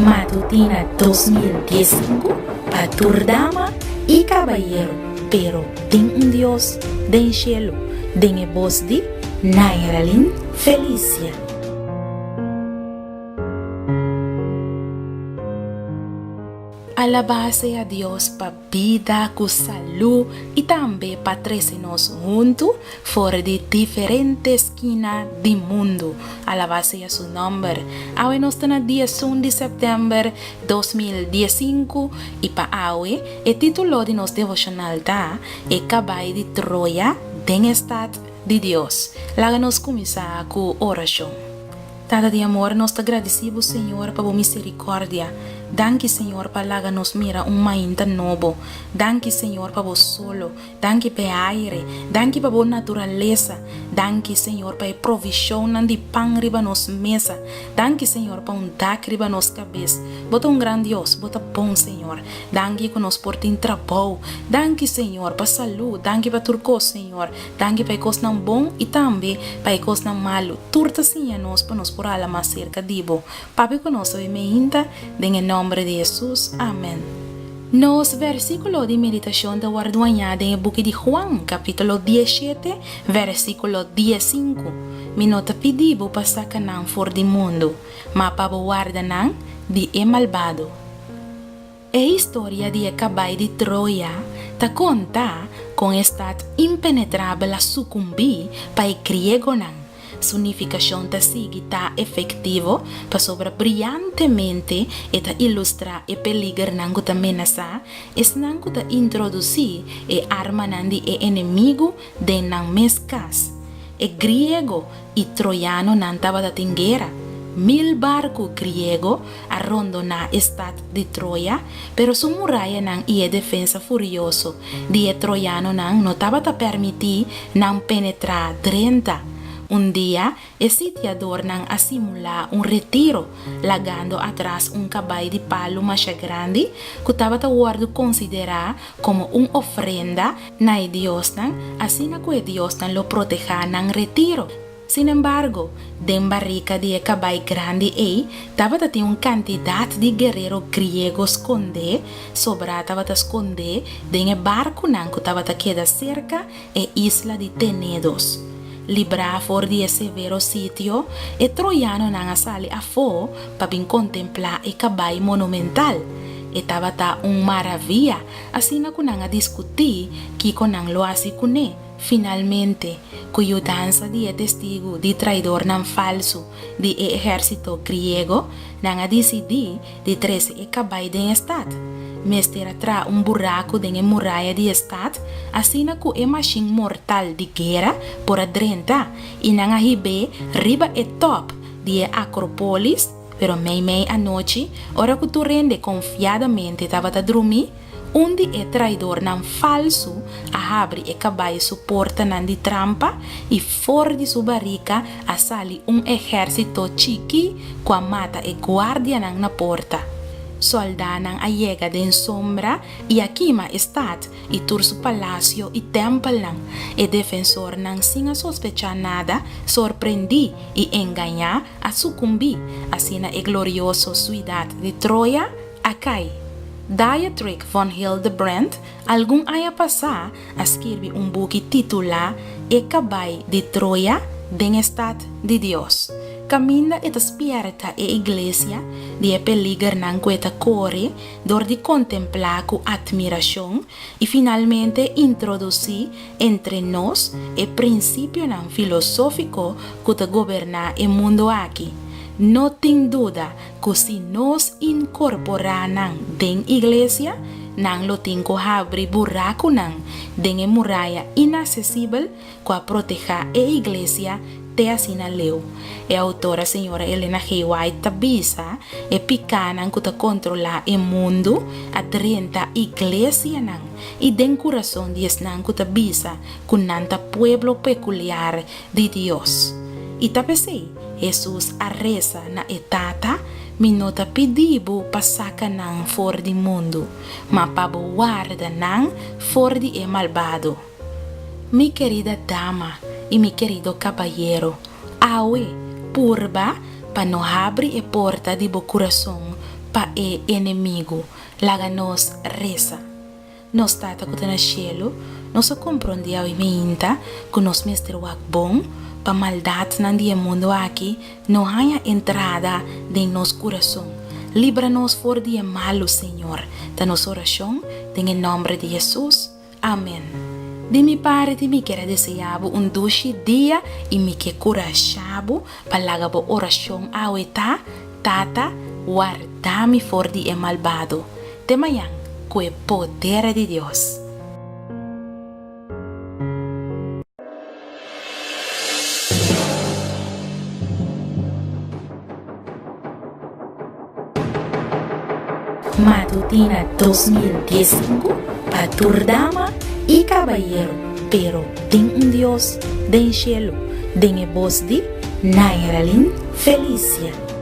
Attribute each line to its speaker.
Speaker 1: Matutina 2015 pa tur dama i kabayero, pero tin un Dios den shelu, den e bos di Nairalyn Felicia. Alabá sea Dios pa bida ku salú i tambe pa trese nos huntu for di diferente skina di mundu. Alabá sea su nòmber. Awe nos ta na 11 di sèptèmber 2015 i pa awe e título di nos devoshonal ta, E Kabai di Troya den e Stat di Dios. Laga nos kuminsá ku orashon. Tata di amor, nos ta gradisí bo, Señor, pa bo miserikòrdia. Danki, Señor, pa laga nos mira un mainta nobo. Danki, Señor, pa bo solo. Danki pa e aire. Danki pa bo naturalesa. Danki, Señor, pa e provishonnan di pan riba nos mesa. Danki, Señor, pa un dak riba nos kabes. Bo ta un gran Dios. Bo ta bon, Señor. Danki ku nos por tin trabou. Danki, Señor, pa salú. Danki pa tur kos, Señor. Danki pa e kosnan bon i tambe pa e kosnan malu. Tur ta siña nos pa nos por hala mas serka di bo. Papia ku nos awe meinta, den e nòmber di Hesus, amèn. Nos vèrsikulo di meditashon ta wòrdu hañá den e buki di Juan, kapítulo 17, vèrsikulo 15, Mi no ta pidi bo pa saka nan for di mundu, ma pa bo warda nan di e malbado. E historia di e kabai di Troya ta konta kon e stat impenetrabel a sukumbí pa e griegonan. Su nifikashon ta sigui ta efektivo pasobra briantemente e ta ilustrá e peligernan ku ta menasá esnan ku ta introdusí e armanan di e enemigu den nan mes kas. E griego i troyanonan tabata tin guera. Mil barku griego a rondoná e stat di Troya, pero su murayanan i e defensa furioso di e troyanonan no tabata permití nan penetrá drenta. Un dia, E sitiadornan a simulá un retiro, lagando atras un kabai di palu masha grandi ku tabata wòrdu konsiderá komo un ofrenda na e diosnan, asina ku e diosnan lo protehá nan retiro. Sinembargo, den barika di e kabai grandi ei tabata tin un kantidat di guerero griego skondé, sobrá tabata skondé den e barkunan ku tabata keda serka e isla di Tenedos. Librá for di e severo sitio, e troyanonan a sali afó pa bin kontemplá e kabai monumental. E tabata un maravia, asina ku nan a diskutí kiko nan lo hasi kuné. Finalmente, ku yudansa di e testigu di traidornan falsu di e ehérsito griego, nan a disidí di trese e kabai den e stat. Mester a traha un buraku den e muraya di e stat, asina ku e mashin mortal di guera por a drenta, i nan a hib'é riba e tòp di e Akropolis, pero meimei anochi, ora ku tur hende konfiadamente tabata drumí, Un di e traidornan falsu a habri e kabai su portanan di trampa i for di su barika a sali un ehérsito chikí ku a mata e guardianan na porta. Sòldánan a yega den sombra i a kima e stat i tur su palasio i tèmpelnan. E defensornan sin a sospechá nada, sorprendí i engañá, a sukumbí. Asina e glorioso suidat di Troya a kai. Dietrich von Hildebrand algun aña pasá a skirbi un buki titulá E Kabai di Troya den e Stat di Dios, kaminda e ta spièrta e iglesia di e peligernan ku e ta kore dor di kontemplá ku atmirashon i finalmente introdusí entre nos e prinsipionan filosófiko ku ta goberná e mundu aki. No tin duda ku si nos inkorporá nan den iglesia, nan lo tin ku habri burakunan den e muraya inaksesibel ku a protehá e iglesia te asina leu. E outora señora Elena G. White ta bisa, E pikánan ku ta kontrolá e mundu a drenta iglesianan i den kurason di esnan ku ta bisa ku nan ta pueblo pekuliar di Dios. I ta p'esei Hesus a resa na e Tata, Mi no ta pidi bo pa saka nan for di mundu, ma pa bo warda nan for di e malbado. Mi kerida dama i mi kerido kabayero, awe purba pa no habri e porta di bo kurason. pa e enemigu. Laga nos resa. Nos Tata ku ta na shelu, nos a komprondé awe meinta ku nos mester wak bon pa maldatnan di e mundu aki no haña entrada den nos kurason. Libra nos for di e malu, Señor, ta nos orashon den e nòmber di Hesus. Amen. Di mi parti mi kier a deseá bo un dushi dia i mi ke kurashá bo pa laga bo orashon awe ta, Tata, warda mi for di e malbado. Te mañan, ku e poder di Dios. Matutina 2015 pa tur dama i kabayero, pero tin un Dios den shelu, den e bos di Nairalyn Felicia.